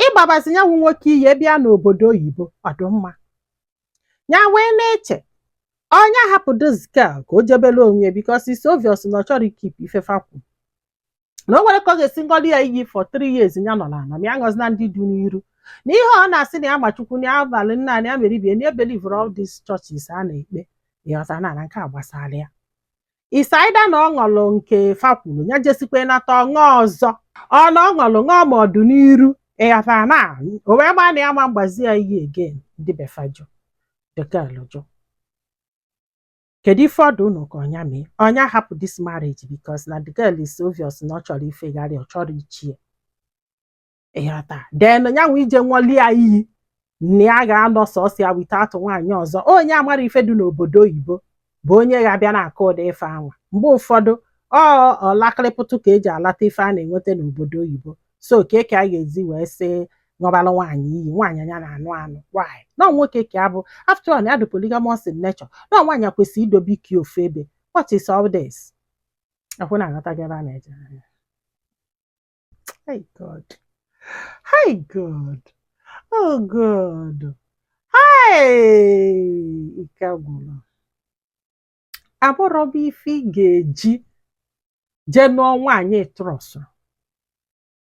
Ịgbabazi ya nwụ nwoke iyi bịa n'obodo oyibo, ọ dị mma. Ya wee na-eche onye hapụ this girl ka o jebelu onwe ya, because it's obvious na ọ chọrọ i keep ifefa kwu na o nwere ka ọ ga-esi ngọli ya iyi for 3 years. Ya nọ n'ala ma ya ṅọzina ndị du n'iru na ihe ọ na-asị na ya machukwu na ya abalị nna na ya mere ibie na ya believe all these churches a na-ekpe. Ịghọta na na nke a gbasara ya isaida na ọ ṅụrụ nke fa kwuru ya jesikwe nata ọṅụ ọzọ, ọ na ọ ṅụrụ ṅụọ ma ọdụ n'iru. Ịghọta na o wee gbaa na ya ma mgbazi ya iyi again. Ndị befa jụ, the girl jụ. Kedu ife ọdụ unu ka ọnya mee? Ọnya hapụ this marriage, because na the girl is obvious na ọ chọrọ ifegharị, ọ chọrọ ichie. Ịghọta? Then ya nwe ije nwọli ya iyi na ya ga-anọ sọsọ ya without nwaanyị ọzọ. Onye amara ife dị n'obodo oyibo bụ onye ga-abịa na-akụ ụdị ife anwa. Mgbe ụfọdụ ọ ọlakịrịpụtụ ka eji alata ife a na-enweta n'obodo oyibo. So ka a ga-ezi wee sị ṅụbalụ nwaanyị iyi, nwaanyị anya na-anụ anụ, why nọ nwoke ka abụ? After all, ya dị polygamous in nature nọ. Nwaanyị kwesịrị idobe ike ofu ebe. What is all this? Akwụ na-aghọta gị ebe a na-eje. Hey God, hey God, oh God, hey, ike gwụrụ. Abụrọ m ife ị ga-eji jee nụọ nwaanyị trust.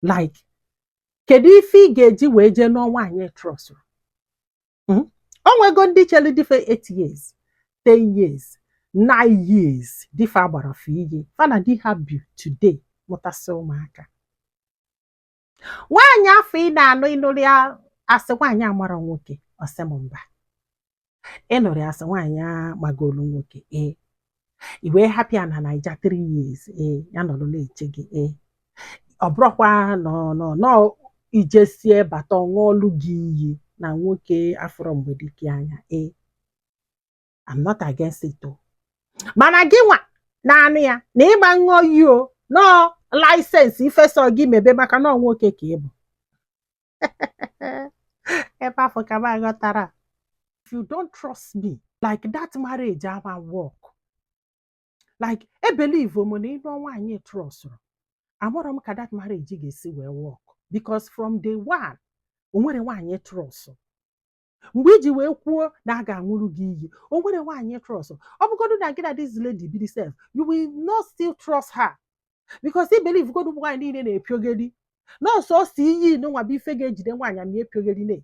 Like, kedu ife ị ga-eji wee jee nụọ nwaanyị trust? O nwego ndị chere dife 8 years, 10 years, 9 years, dife agbara fa iyi, fa na di ha bi today, mụtasị ụmụaka. Nwaanyị afọ ị na-anụ, ịnụrụ ya asị nwaanyị amara nwoke, ọsị m mba. Ịnụrụ ya asị nwaanyị amagolu nwoke, ee, i wee hapụ ya na Naija 3 years, ee, ya nọrọ na-eche gị. Ee, ọ bụrụkwa nọ nọ nọ ijesie bata, ọṅụọlụ gị iyi na nwoke afọrọ mgbe dike anya. Ee, I'm not against it o, mana gị nwa na-anụ ya na ịgba ṅụọ iyi o nọọ license ifesọ gị mebe, maka na ọ nwoke ka ị bụ. Ebe afọ ka m aghọtara, if you don't trust me, like, that marriage ama work. Like, e believe m na ịlụọ nwaanyị trust, amarọ m ka that marriage ga-esi wee work, because from day one o nwere nwaanyị trust. Mgbe iji wee kwuo na a ga-aṅụrụ gị iyi, o nwere nwaanyị trust. Ọ bụgodu na gị na this lady biri sef, you will not still trust her, because i believe godu ụmụ nwaanyị niile na-epiogeri nọọsụ ọsọ iyi nụnwa bụ ife ga-ejide nwaanyị ma epiogeri na.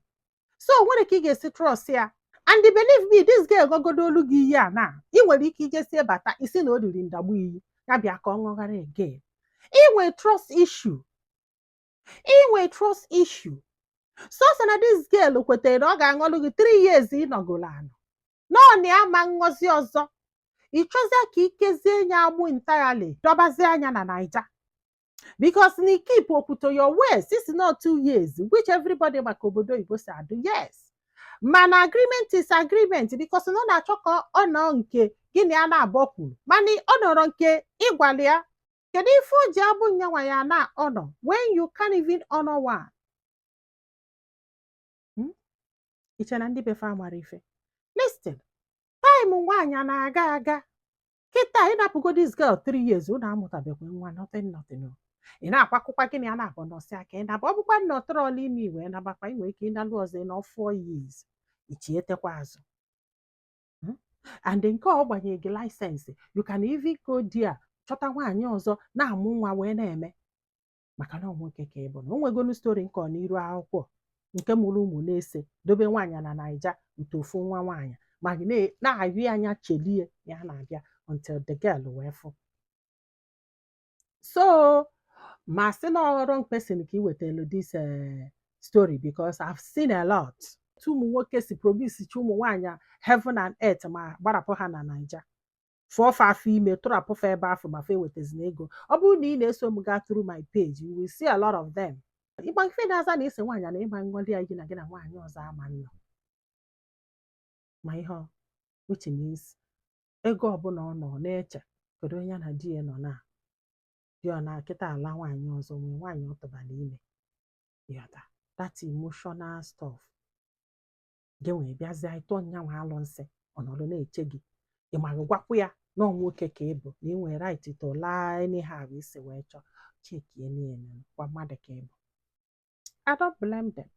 So o nwere ka ị ga-esi trust ya. And believe me, this girl gogodo olu gị iyi a na ị nwere ike ijesie bata isi na o riri ndagbu iyi ya bịa ka ọ ṅụghara again. Inwe trust issue, inwe trust issue. Sọsọ na this girl kwetere na ọ ga-aṅụlụ gị 3 years ịnọgolo anọ nọọ na ya ma nghọzi ọzọ. Ị chọzie ka ikezie ya agbụ entirely, dọbazie anya na Naija, because na keep okwu to your words is not 2 years, which everybody maka obodo oyibo si adụ. Yes, mana agreement is agreement, because na ọ na-achọ ka ọ nọ nke gị na ya na-abọ kwuru, mana ọ nọrọ nke ịgwala ya. Kedu ife o ji abụ nyanwa ya na honor when you can't even honor one? Iche na ndị befe amara ife. Listen, time nwaanyị a na-aga aga kịta, ịnapụgo this girl 3 years, unu amụtabekwa nwa, nothing, nothing o. Ị na-akwakụkwa gịnị a na-abụ nọsị aka ịnaba. Ọ bụkwa nna ọtọrọla ime iwee nabakwa, ị nwere ike ịnalụ ọzọ ịnọ 4 years, ichietekwa azụ. And nke ọ gbanyere gị license, you can even go there chọta nwaanyị ọzọ na-amụ nwa wee na-eme, maka na ọ nwoke ka ị bụ. Na o nwegonu story nke ọ n'iru akwụkwọ nke mụrụ ụmụ na-ese dobe nwaanyị na Naija ute ofu nwa nwaanyị, ma gị na-ayụ anya chelie ya na-abịa until the girl wee fụ. So ma sị na ọ wrong person ka ị wetelu this story, because I've seen a lot. Otu ụmụ nwoke si promise chi ụmụ nwaanyị heaven and earth, ma gbarapụ ha na Naija, fụọ fa afọ ime, tụrapụ fa ebe afọ, ma fa ewetazina ego. Ọ bụrụ na ị na-eso m gaa through my page, you will see a lot of them. Ịgba ife na-aza na ese nwaanyị na ịma nghọli ya gị na gị na nwaanyị ọzọ ama nnọ ma ihe ọ, which means ego ọbụla ọ nọ na-eche kedu onye ya na di ya nọ na di ọ na kịta ala nwaanyị ọzọ nwee nwaanyị ọ tụbara ime. Ịghọta that emotional stuff gị nwee bịazie ịtụọ nyanwa alụ nsị, ọ nọrọ na-eche gị. Ị ma gị gwakwu ya na ọ nwoke ka ị bụ, na ị nwere right to lie anyhow isi wee chọọ. Chekie niile kwa mmadụ ka ị bụ. I don't blame them,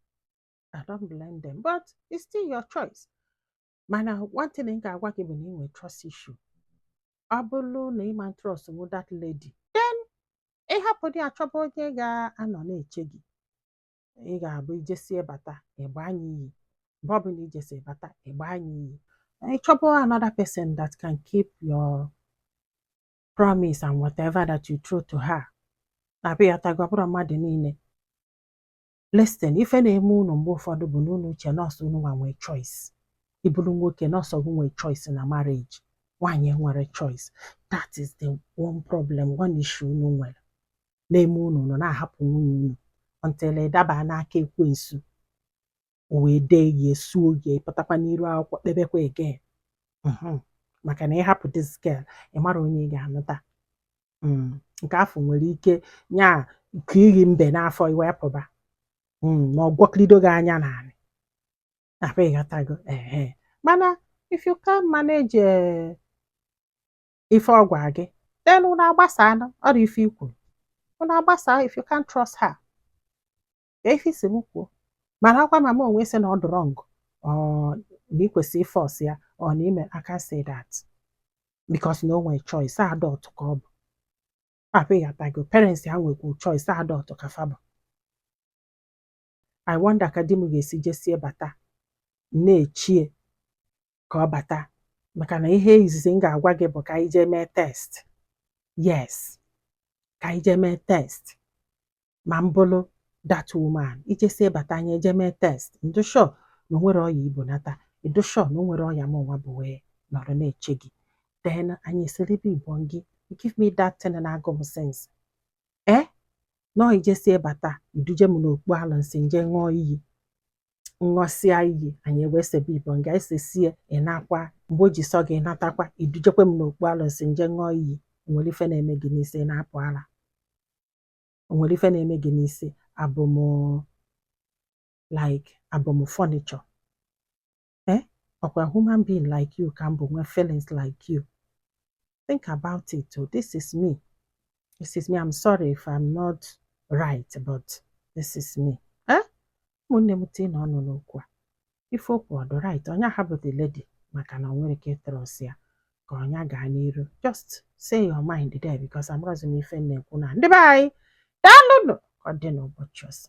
I don't blame them, but it's still your choice. Mana one thing m ga-agwa gị bụ na ị nwere trust issue. Ọ bụrụ na ị ma trust nwu that lady, then ịhapụ dị, achọba onye ga-anọ na-eche gị. Ị ga-abụ ijesie bata, ịgba anya iyi. Mgbe ọbụla ijesi bata, ịgba anya iyi. Ịchọba another person that can keep your promise and whatever that you throw to her. Na-abịa ọ bụrụ mmadụ niile. Listen, ife na-eme unu mgbe ụfọdụ bụ na unu uche nọọsụ unu nwa nwee choice. Ịbụrụ nwoke, nọọsụ gị nwee choice na marriage, nwaanyị nwere choice. That is the one problem, one issue unu nwere na-eme unu unu na-ahapụ nwunye unu until ị daba n'aka ekwensu, o wee dee gị, esuo gị, pụtakwa n'iru akwụkwọ kpebekwa again. Maka na ịhapụ this girl, ị mara onye ị ga-anụta. Nke afọ nwere ike nya ka iyi mbe n'afọ i wee pụba ma ọ gwọkilido gị anya n'anị akpa. Ịghọtago? Ehe, mana if you can manage ife ọ gwa gị, then unu agbasanụ. Ọrụ ife i kwuru, unu agbasa. If you can't trust her, ka ife isi m kwuo. Mana akwa mama onwe sị na ọ dị wrong, ọ na ị kwesịrị ịforce ya, ọ na ime. I can't say that because na o nwere choice. Adult ka ọ bụ, papa. Ịghọtago? Parents ya nwekwu choice. Adult ka fa bụ. I wonder ka di m ga-esi jesie bata na-echie ka ọ bata, maka na ihe izizi m ga-agwa gị bụ ka anyị jee mee test. Yes, ka anyị jee mee test. Ma m bụrụ that woman, ijesie bata, anyị eje mee test, ndụ sure na o nwere ọya ibu nata, ịdụ sure na o nwere ọya m nwa bụ wee nọrọ na-eche gị. Then anyị eseribe ibọn gị. You give me that thing na-agụ m sense eh nọọ. Ijesie bata, iduje m n'okpu alụnsị, nje ṅụọ iyi, ṅụọsịa iyi, anyị ewee sebe ibọn gị. Anyị sesie, ị nakwa. Mgbe o ji sọ gị natakwa, idujekwe m n'okpu alụnsị, nje ṅụọ iyi. O nwere ife na-eme gị n'isi? Ị na-apụ ala? O nwere ife na-eme gị n'isi? Abụ m like, abụ m furniture? Eh, ọkwa human being like you ka m bụ, nwee feelings like you. Think about it. Oh, this is me, this is me. I'm sorry if I'm not right, but this is me. Eh, ụmụnne m, tii na ọnụ n'okwu a. Ife okwu ọ dị right, onye ahapụ the lady maka na o nwere ike ịtrust ya, ka ọnya gaa n'iru? Just say your mind there, because amarozi m ife m na-ekwu na ndị be anyị. Daalụnụ, ka ọ dị n'ụbọchị ọzọ.